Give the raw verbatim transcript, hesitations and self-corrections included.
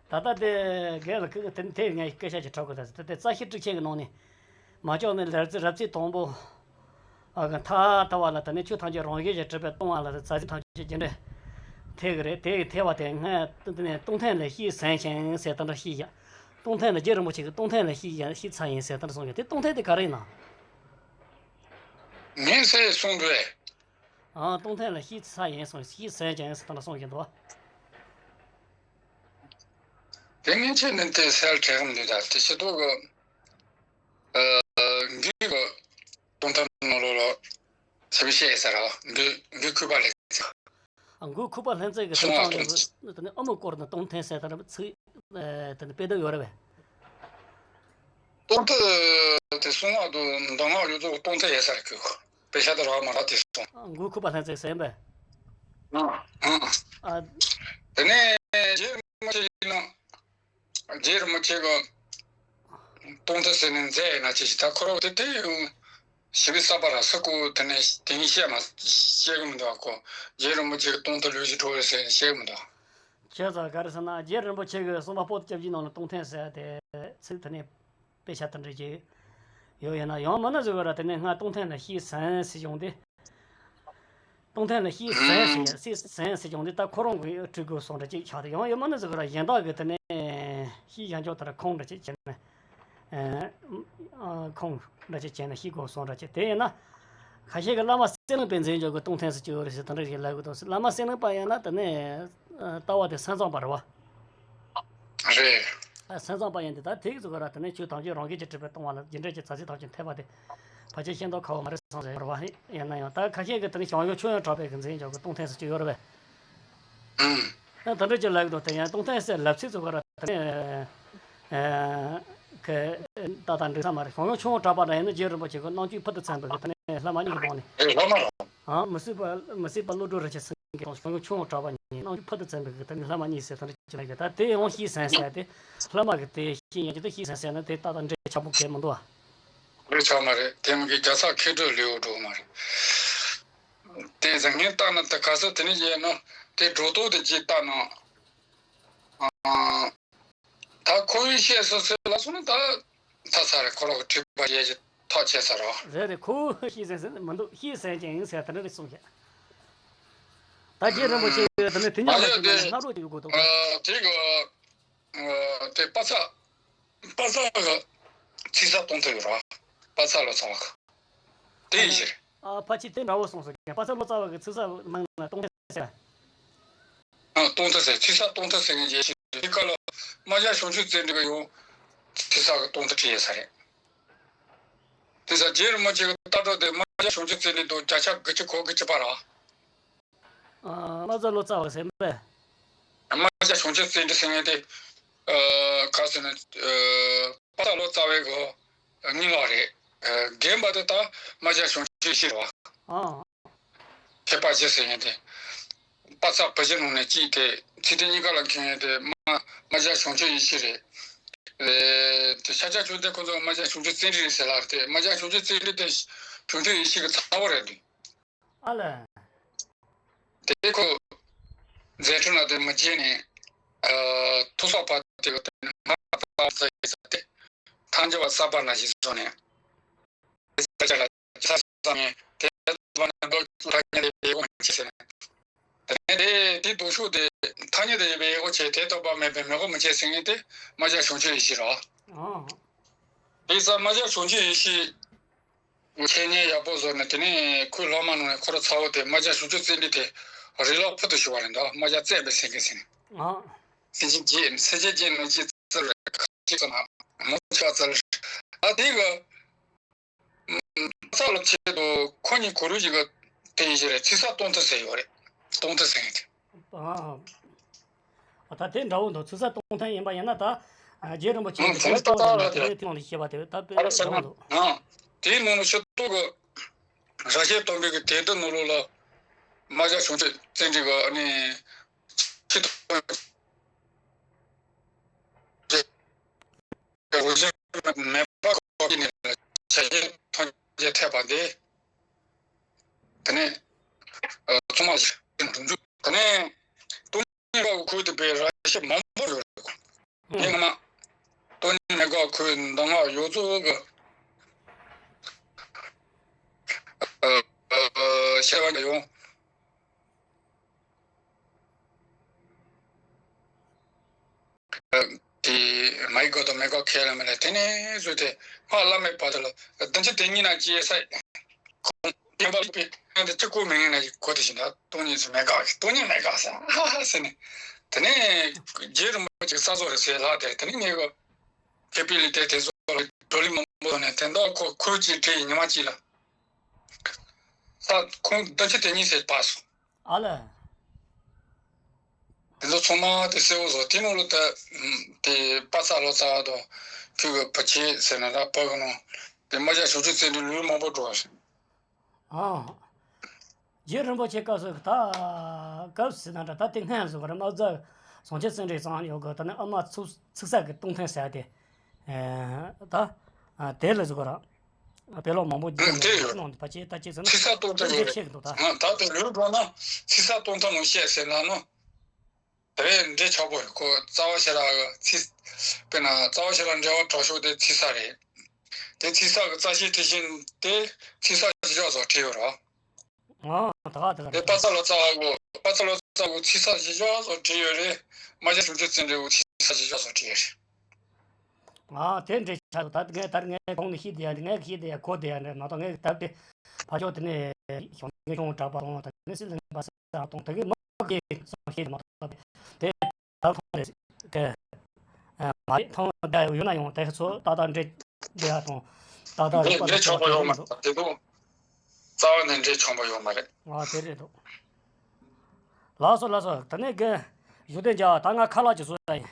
ད་ལྟ་དེ་རྒན་ལགས་ཀྱིས་དེ་དེ་ངས་སྐད་ཆ་ཅིག་འཁྲབ་དགོས། ད་ལྟ་དེ་རྩ་ཤེ་ཊཱིཀ་ཆེན་གྱི་ནང་ནས་མ་ལྕོགས་མའི་ལབ་ཙེ་རབ་ཚིགས་དང་པོ། ཨ་གི་མཐའ་ལྟ་བ་ལ་དེ་ནས་ཆོས་ཐམས་ཅད་རང་བཞིན་གྱིས་གྲུབ་པས་སྟོང་པ་ལ་རྩ་ཚིག་ཐམས་ཅད་རྒྱུ་འབྲས་ཐེག་གི་རེད། དེ་ཡི་ཐེག་པ་དེ་སྔ་དེ་ནས་སྟོང་ཐུན་ལ་ཤེས་ཟིན་ཞིང་ཟེར་དེ་འདྲ་ཤེས་ཡ། སྟོང་ཐུན་ལ་རྗེ་རིན་པོ་ཆེ་གིས་སྟོང་ཐུན་ལ་ཤེས་ཡ་ཤེས་ཚར་ཡིན་ཟེར་དེ་འདྲ་གསུངས་ཡོད། དེ་སྟོང་ཐུན་དེ་ག་རེ་ཡིན་ནམ། ངས་ཟེར་གསུངས་འདུག་ཨེ། ཨ་སྟོང་ཐུན་ལ་ཤེས་ཚར་ཡིན་གསུངས། ཤེས་ཟིན་ཞིང་ཟེར་དེ་འདྲ་གསུངས་ཡོད་འདུག། དེ་ངས་ཁྱེད་ནི་དེ་གསལ་བྲལ་གི་མི་འདུག། ད་དེ་ཤེས་ཐུབ་གི། ཨ་འདི་གི་སྟོང་ཐུན་ནང་ལོགས་ལ་ཞིབ་བཤད་ཟེར་ར་འདི་འདི་ཁུ་པ་ལས་ཟེར། ཨ་མགོན་ཁུ་པ་ལྷ་མཛེས་ཀྱི་གསུང་དེབ་ཚང་ནས་དེ་ནི་ཨ་མའི་སྐོར་ནས་སྟོང་ཐུན་ཟེར་དེ་འདྲ་ཚིག་དེ་ནི་དཔེ་དེབ་ཡོད་རེད་པས། སྟོང་ཐུན་དེ་གསུང་བ་དུ་མདོ་སྔགས་ཡོད་ཚོ་སྟོང་ཐུན་ཡོད་ས་རེད་ཁུ། དཔེ་ཆ་དེ་རག་མ་རག་དེ་སོང་། ཨ་མགོན་ཁུ་པ་ལྷ་མཛེས་ཟེར་པས། ཨ་ཨ། ཨ་དེ་ནས་རྗེ་རིན་པོ་ཆེ་ཡིན་ན། རྗེ་རིན་པོ་ཆེ་གི་སྟོང་ཐུན་ཟེར་ནས་མཛད་ཡོད་ན་ཅི་ཞིག། ད་ཁོ་རང་དེ་དེ་ཡང་ཞིབ་པའི་ས་པ་ར་ས་ཁུ་དེ་ནས་དེ་ཉིད་བཤད་མ་བཤད་གི་མི་འདུག་ག། ཁོ་རྗེ་རིན་པོ་ཆེ་གི་སྟོང་ཐུན་ལུས་ཀྱི་གྲོགས་ཡོད་ཟེར་ནས་བཤད་གི་མི་འདུག་ག། བྱས་ཙང་ག་རེ་ཟེར་ན་རྗེ་རིན་པོ་ཆེ་གི་གསུང་བ་པོ་ཏི་སྐྱབས་རྗེ་ནང་ལ་སྟོང་ཐུན་ཟེར་དེ་ཚིག་དེ་ནས་དཔེ་ཆ་དེ་འདྲ་ཅིག་ཡོད་ཡིན་ན་ཡང་མིན་ན་ཟེར་གི་ར། དེ་ནས་སྔ་སྟོང་ཐུན་ལ་ཤེས་ཟིན་ཟེར་བྱུང་སྟེ། སྟོང་ཐུན་ལ་ཤེས་ཟིན་ཟེར་ཡ་ཤེས་ཟིན་ཟེར་བྱུང་སྟེ་ད་ཁོ་རང་གིས་བྲིས་དགོས་སོང་འདྲ་ཅིག་ཆགས་ཏེ། ཡང་ཡང་མིན་ན་ཟེར་གི་ར་གཞན་དག་གིས་དེ་ནས་ཤེས་བཞག་ཆོག་དེ་ར་ཁུངས་འདྲ་ཅིག་བྱས་ནས། ཨ་ཁུངས་འདྲ་ཅིག་བྱས་ནས་ཤེས་དགོས་སོང་འདྲ་ཅིག། དེ་ཡིན་ན་ཁ་ཤས་ཀྱིས་བླ་མ་གསེར་གླིང་པའི་མཛད་འཇོག་གི་སྟོང་ཐུན་ཟེར་གྱི་ཡོད་རེད་ཟེར་དེ་འདྲ་ཞིག་ལབ་གི་འདུག། བླ་མ་གསེར་གླིང་པ་ཡིན་ན་དེ་ནས་ཨ་ལྟ་བ་དེ་སེམས་ཙམ་པ་རེད་པ། རེད། ཨ་སེམས་ཙམ་པ་ཡིན་དེ་ད་དེ་གི་ཟེར་གི་ར། དེ་ནས་ཆོས་ཐམས་ཅད་རང་བཞིན་གྱིས་གྲུབ་པས་སྟོང་པ་ལ་རྒྱུ་འབྲས་ཀྱི་རྩ་ཚིག་ཐམས་ཅད་ཐེག་པ་དེ་ཕལ་ཆེར་ཤེས་མདོག་ཁ་པོ་མ་རེད་བསམ་ཟེར་བ་ཡིན་ན་ཡང་། ད་ཁ་ཤས་ཀྱིས་དེ་ནས་ཞང་ཞུང་ཆོས་དབྱིངས་གྲགས་པའི་གི་མཛད་འཇོག་གི་སྟོང་ཐུན་ཟེར་གྱི་ཡོད་རེད་པས། ཨ་དེ་འདྲ་ཅིག་ལབ་གི་འདུག། དེ་ཡང་སྟོང་ཐུན་ཟེར་ལབ་ཚིག་ཟེར་གི་ར། དེ་ནས་ཨ་གི་ཏག་ཏག་འགྲིག་ས་མ་རེད། ཞང་ཞུང་ཆོས་དབྱིངས་གྲགས་པ་འདྲ་ཡིན་ན་རྗེ་རིན་པོ་ཆེ་གི་རྣམ་དཔྱོད་ཕུལ་དུ་ཚང་བའི་གི་དེ་ནས་བླ་མ་གཉིས་ཀྱི་སྒང་ནས། རེད། བླ་མ་རང་། ཨ་མི་སྲིད་པ་མི་སྲིད་པ་བློ་གྲོས་རིན་ཆེན་སེང་གེ་དང་ཞང་ཞུང་ཆོས་དབྱིངས་གྲགས་པ་གཉིས་རྣམ་དཔྱོད་ཕུལ་དུ་ཚང་བའི་གི་དེ་ནས་བླ་མ་གཉིས་ཟེར་དེ་འདྲ་ཅིག་ལབ་གི། ད་དེ་ཡང་ཤེས་ཟིན་ཟེར་དེ་བླ་མ་གི་དེ་ཤེས་ཡོད་ཀྱི་དེ་ཤེས་ཟིན་ཟེར་ན་དེ་ཏག་ཏག་འབྲེལ་ཆགས་པོ་གལ་མི་འདུག་པ། འབྲེལ་ཆགས་མ་རེད། དེ་མི་གི་རྒྱལ་ཚབ་མཁས་གྲུབ་ལེའུ་འགྲོ་མ་རེད། དེ་ཟེར་ངས་བལྟས་ན་དེ་ག་ཚོད་དེ་ནས་ཡིན་ན་དེ་སྒྲོ་འདོགས་དེ་ཅིག་བལྟས་ན། ཨ་ད་ཁོ་བོས་བཤད་སོ་སོའི་ལ་སོང་ན་ད་ཚར་ཚར་རེད། ཁོ་རང་གི་འཁྲུལ་པ་ཡས་ཀྱི་ཐག་ཆད་ཚར་རོ། རེད་རེད། ཁོ་བོས་ཤེས་ཟིན་ཟིན་མི་འདུག། ཤེས་ཟིན་ཀྱང་ཡིན་ཟེར་དེ་འདྲ་རེད་གསུངས་ཤག། ད་རྗེ་རིན་པོ་ཆེ་ཡོད་དེ་ནི་དེ་མ་ཉམས་པ་གཞི་ཅིག་ནས་དེ་སྔ་རོལ་ཅིག་ཡོད་དགོས་འདུག། ཨ་དེ་གི་ཨ་དེ་པ་ཚ་པ་ཚ་གི་ཚིག་གསལ་སྟོང་ཐུན་ཡོད་ར། པ་ཚ་ལོ་ཚ་བ་གི་དེ་ཡིན་ཞིག་རེད། ཨ་ཕལ་ཆེར་དེ་འདྲ་བོ་གསུངས་སོང་། པ་ཚ་ལོ་ཙཱ་བ་གི་ཚིག་གསལ་མིང་ལ་སྟོང་ཐུན་ཟེར། ཨ་སྟོང་ཐུན་ཟེར། ཚིག་གསལ་སྟོང་ཐུན་ཟེར་མཁན་ཅིག་ཡོད་ཤག། དེ་ཁ་ལ་རྨ་བྱ་བྱང་ཆུབ་རྩེ་འགྲན་གྱི་ཡང་ཚིག་གསལ་གྱི་སྟོང་ཐུན་བྲིས་ཡོད་ས་རེད། དེ་ས་རྗེ་རིན་པོ་ཆེ་གི་ལྟ་གྲུབ་དེ་རྨ་བྱ་བྱང་ཆུབ་རྩེ་འགྲན་དང་བརྒྱ་ཆ་དགུ་བཅུ་གོ་དགུ་བཅུ་བར་ར། ཨ་རྨ་བྱ་ལོ་ཙཱ་བ་ཟེར་མེད། རྨ་བྱ་བྱང་ཆུབ་རྩེ་འགྲན་ཟེར་མཁན་དེ་ཨ་ག་ཟེར་ན་ཨ་པ་ཚ་ལོ་ཙཱ་བའི་གི་གཉིས་ལོག་རེད། ཨ་རྒན་པ་དེ་ད་རྨ་བྱ་བྱང་ཆུབ་ཡེ་ཤེས་རེད་པ། ཨ། མཁས་པ་བཞི་ཟེར་མཁན་དེ། པ་ཚ་བུ་བཞི་ནང་ནས་གཅིག་དེ་ཚིག་དེ་གཉིས་ཀ་ལ་མཁས་མཁན་དེ་རྨ་རྨ་བྱ་བྱང་ཆུབ་ཡེ་ཤེས་རེད། ཨེ་དེ་ཤཱཀྱ་མཆོག་ལྡན་ཁོ་ཚོ་རྨ་བྱ་བྱང་ཆུབ་རྩེ་འགྲན་ཟེར་ལབ་རེད་དེ། རྨ་བྱ་བྱང་ཆུབ་རྩེ་འགྲན་དེ་བྱང་ཆུབ་ཡེ་ཤེས་ཀྱི་ཚ་བོ་རེད་འདུག། ཨ་ལས། དེ་ཁོ་མཛད་འཕྲིན་ལ་དེ་མི་བརྗེད་ནས་ཨ་ཐོག་སོག་པ་དེ་གི་དེ་ནས་མ་པ་ཚ་ཡི་ས་དེ་ཐང་རྒྱལ་བ་གསར་པ་ན་ཞིག་བཟོ་ནས། ས་ཆ་ལ་ས་ས་ནས་དེ་ལ་ནས་འགྲོ་ཐ་སྙད་དེ་བེད་སྒོ་མི་ཆེ་ཟེར་ནས། དེ་ནས་དེ་དེ་སྡུག་ཤོས་དེ་ཐ་སྙད་དེ་བེད་སྒོ་ཆེ་དེ་ཐོག་པ་མེད་པའི་མེད་སྒོ་མི་ཆེ་ཟེར་མཁན་དེ་རྨ་བྱ་བྱང་ཆུབ་ཡེ་ཤེས་རེད། ཨ། དེ་ས་རྨ་བྱ་བྱང་ཆུབ་ཡེ་ཤེས་འཆད་ཉན་ཡག་པོ་བཟོ་ནས་དེ་ནས་ཁོའི་སློབ་མ་ནང་ནས་ཁོ་རང་ཚ་བོ་དེ་རྨ་བྱ་བྱང་ཆུབ་རྩེ་འགྲན་དེ་རི་ལོག་ཕུལ་དུ་ཞུགས་པ་རེད་འདུག། རྨ་བྱ་བཙན་པའི་སེང་གེ་ཟེར་ནས། ཨ། སེང་ཆེན་བརྒྱད་སེང་ཆེན་བརྒྱད་ནང་གཅིག་བཙལ་རེད། གཅིག་ཙམ་མ་མོ་ཆ་བཙལ་རེད། ཨ་དེ་གི་ས་ལ་ཆེད་དུ་ཁོ་གཉིས་གུ་རུ་ཞིག་གི་དེ་ཡིན་ཞིག་རེད། ཚིག་གསལ་སྟོང་ཐུན་ཟེར་ཡོད་རེད། སྟོང་ཐུན་ཟེར་མཁན་དེ། ཨ། ཨ་ད་དེ་འདྲ་བོ་འདུག། ཚིག་གསལ་སྟོང་ཐུན་ཡིན་པ་ཡིན་ན་ད་རྗེ་རིན་པོ་ཆེ་ཨ་གི་དེ་ཚོ་ལ་དེ་ནས་དེ་ནང་ལ་བཤད་པ་དེ་ད་དཔེ་འདྲ་བོ་འདུག། ཨ་དེའི་ནང་ལ་ཤེས་རྟོགས་ཀྱི་ར་ཤེས་སྟོན་པའི་གི་དེབ་དེ་ནང་ལོགས་ལ་རྨ་བྱ་བྱང་ཆུབ་རྩེ་འགྲན་གྱི་ཨ་ནི་ཆེད་དུ་འོ་བཞིན་མེད་པ་ཁོ་ནས་ཆ་ཤས་ཐོན་རྗེས་ཐེབས་པ་འདི། དེ་ནས་ཨ་ཚང་མ་ཞིག་འགྲུབ་འགྲུབ། དེ་ནས་སྟོང་ཉིད་པ་ཁོའི་དེ་པའི་ར་ཤེས་མང་པོ་ཡོད་རེད། ངས་ངོ་མ་སྟོང་ཉིད་མེད་དགག་ཁོའི་གདམས་ངག་ཡོངས་རྫོགས་ཀྱི་ཨ་ཨ་བཤད་པ་ཡོང་། དེ་མ་ཡི་གོ་དང་མེ་གོ་ཁས་ལ་མེ་ལ་དེ་ནས་བཟོས་ཏེ་སྔགས་བླ་མེད་པ་དེ་ལ་བདུན་ཅུ་དོན་གཉིས་ན་སྐྱེས་ས་ཁོང་བསྟན་པ་ལུགས་པའི་ཨ་འདི་གཅིག་པུ་མིང་ཡིན་ན་གོ་དེ་བཞིན་ད་སྟོང་ཉིད་སུ་མེད་དགག་སྟོང་ཉིད་མེད་དགག་ཟེར་ཧ་ཧ་ཟེར་ནས། དེ་ནས་རྗེ་རིན་པོ་ཆེ་ས་སོགས་རེ་ཟེར་ལྷག་དེ་དེ་ནས་ངས་གོ་མཁས་པའི་ལུས་རྟེན་དེ་ཚོ་ལ་བགྲོ་གླེང་མང་པོ་ནས་དེ་འདྲ་ཁོ་ཁོལ་གཅིག་བྲིས་ཉི་མ་གཅིག་ལ་ས་ཁོང་བདུན་ཅུ་དོན་གཉིས་ཟེར་བབས་སོང་། ཨ་ལ། དེ་ཚོ་ཚང་མ་དེ་གསལ་བོ་བཟོ་དེ་ནང་ལོ་ད་དེ་པ་ཚ་ལོ་ཙཱ་བ་དང་ཁོས་གི་བུ་ཆེ་ཟེར་ན་ད་བུ་གི་ནང་དེ་རྨ་བྱ་བྱང་ཆུབ་བརྩོན་འགྲུས་ལུས་མང་པོ་འགྲོ་བ་ཞིག་ཨང་། རྗེ་རིན་པོ་ཆེ་སྐབས་སུ་ད་སྐབས་སུ་ན་འདྲ་ད་དེ་སྔན་སུ་རྨ་བྱ་བྱང་ཆུབ་བརྩོན་འགྲུས་ཙང་ཡོད་གི་ད་ནི་ཨ་མ་ཚུགས་ཚིག་ས་གི་སྟོང་ཐུན་ཟེར་ཏེ། ད་དེ་ལ་ཟུག་ར་དཔེ་ཀློག་མང་པོ་རྒྱུ་ཨང་། དེ་ནང་ཡོད་ནང་དུ་ཕལ་ཆེར་ད་ཅིག་ཟེར་ན་ཚིག་ས་སྟོང་ཐུན་དེ་ཡོད་རེད། ཆེ་གི་འདུག་ད། ཨང་། ད་དེ་ལུས་འགྲོ་ན་ཚིག་ས་སྟོང་ཐུན་མང་བཤད་ཟེར་ན་ནོ། དེ་རེད། འགྲེལ་ཆགས་པོ་ཡོད་ཁོ་རྩ་བ་ཤེས་རབ་ཀྱི་ཚིག་དཔེར་ན་རྩ་བ་ཤེས་རབ་འགྲེལ་པ་དྲུག་ཤོག་དེ་ཚིག་ས་རེད། དེ་ཚིག་ས་གི་རྩ་ཤེ་ཐེག་ཆེན་དེ་ཚིག་ས་བཞི་ཤོག་སོགས་བྲིས་ཡོད་རོ། ཨ་ད་ག་ད་ག་དེ་པ་ཚ་ལོ་ཙཱ་བ་གོ་པ་ཚ་ལོ་ཙཱ་བ་གོ་ཚིག་ས་བཞི་ཤོག་སོགས་བྲིས་ཡོད་རེད། རྨ་བྱ་བྱང་ཆུབ་བརྩོན་འགྲུས་གོ་ཚིག་ས་བཞི་ཤོག་སོགས་བྲིས་ཡོད་རེད། ཨ་དེ་འདྲའི་ཆ་དུ་ད་ངས་ད་ངས་གོང་ནས་ཤེས་བསྡད་ཡ་ངས་ཤེས་བསྡད་ཡ་གོ་བསྡད་ཡ་འདྲ་མ་གཏོགས་ངས་ད་དེ་ཕ་ཆོག་དེ་ནས་ཞོགས་ངས་ཤོང་གྲགས་པ་དང་ད་ནས་སྲིད་ལ་ངས་པ་སེ་ར་གཏོང་ད་གི་མ་གི་སོང་ཤེས་མ་ཐུབ་དེ་ད་མཐོང་རེད་དེ་མ་རེད། མཐོང་བསྡད་ཡོད་ན་ཡང་དེ་ཚོ་ཏག་ཏག་འདྲེ་བསྡད་ཡ་དང་ཏག་ཏག་རིག་པ་འདྲེ་ལ་ཆོག་པ་ཡོད་མ་རེད་དེ་འདུག་རྩ་བ་ནས་འདྲེ་ཆོག་པ་ཡོད་མ་རེད། ཨ་དེ་རེད་འདུག་ལགས་སོ་ལགས་སོ་ད་ནས་གི་བཞུགས་གདན་རྒྱག་ད་ང་ཁ་ལག་ཅིག་བཟོ་ཡ་ཡིན།